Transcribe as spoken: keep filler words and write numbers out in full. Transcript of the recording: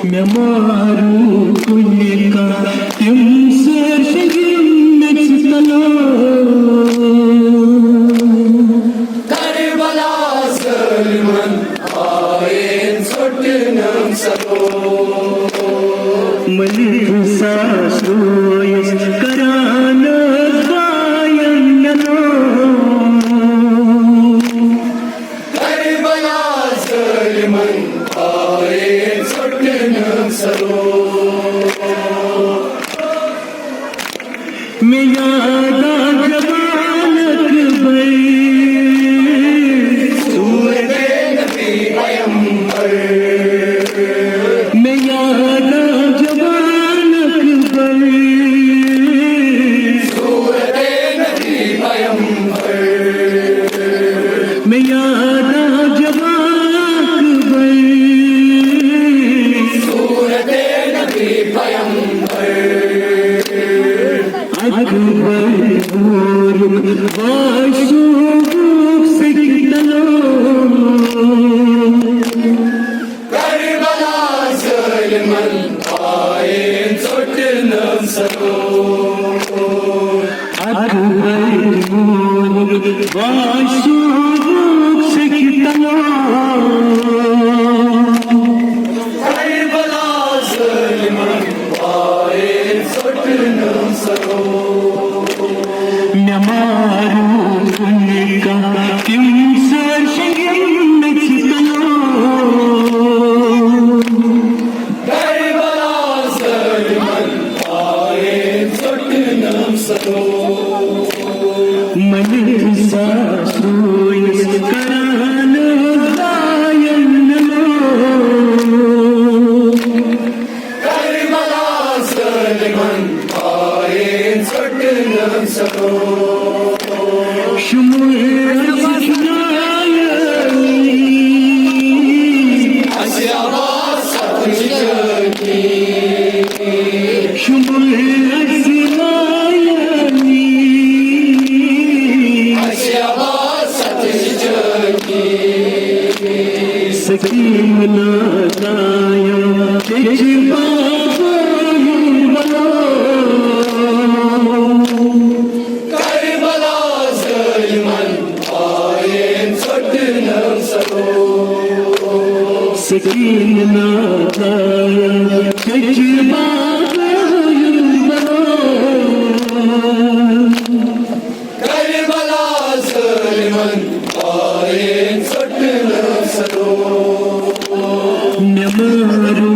مےٚ مارو کُنہِ کانٛہہ تِم سٲرۍ چھِ یِم مےٚ چھِ تَلان۔ کربلا ظٲلمَن آیین ژھۄٹنَم سَلو۔ مٔلِک ساس رویس کران باین ننو۔ کربلا ظٲلمَن آیین ژھۄٹنَم سَلو۔ مےٚ یاد آو جوان اکبر، صورت نبی پیمبر۔ مےٚ یاد آو جوان اکبر، صورت نبی پیمبر۔ مےٚ یاد آو جوان اکبر، صورت نبی پیمبر۔ اکبر گورُک باسیومُت سِکہِ تَلو۔ کربلا ظٲلمَن آیین ژھۄٹنَم سَلو۔ اکبر گورُک باسیومُت سِکہِ تَلو۔ کربلا ظٲلمَن آیین ژھۄٹنَم سَلو۔ مےٚ مارو کُنہِ کانٛہہ تِم سٲرۍ چھِ یِم مےٚ چھِ تَلو۔ کربلا ظٲلمَن آیین ژھۄٹنَم سَلو۔ مٔلِک ساس رویس کران باین ننو۔ کربلا ظٲلمَن آیین ژھۄٹنَم سَلو۔ شُمُل اَسہِ چھُ نایٲنی۔ اَسہِ آواز سَتھ چھِ جٲنی۔ شُمُل اَسہِ نایٲنی۔ اَسہِ آواز سَتھ چھِ جٲنی۔ سکیٖنہ ناتایہ چچہِ بابٲیِل بَلو۔ کربلا ظٲلمَن آیین ژھۄٹنَم سَلو۔ سکیٖنہ ناتایہ چچہِ بابٲیِل بَلو۔ کربلا ظٲلمَن آیین ژھۄٹنَم سَلو۔ مےٚ مارو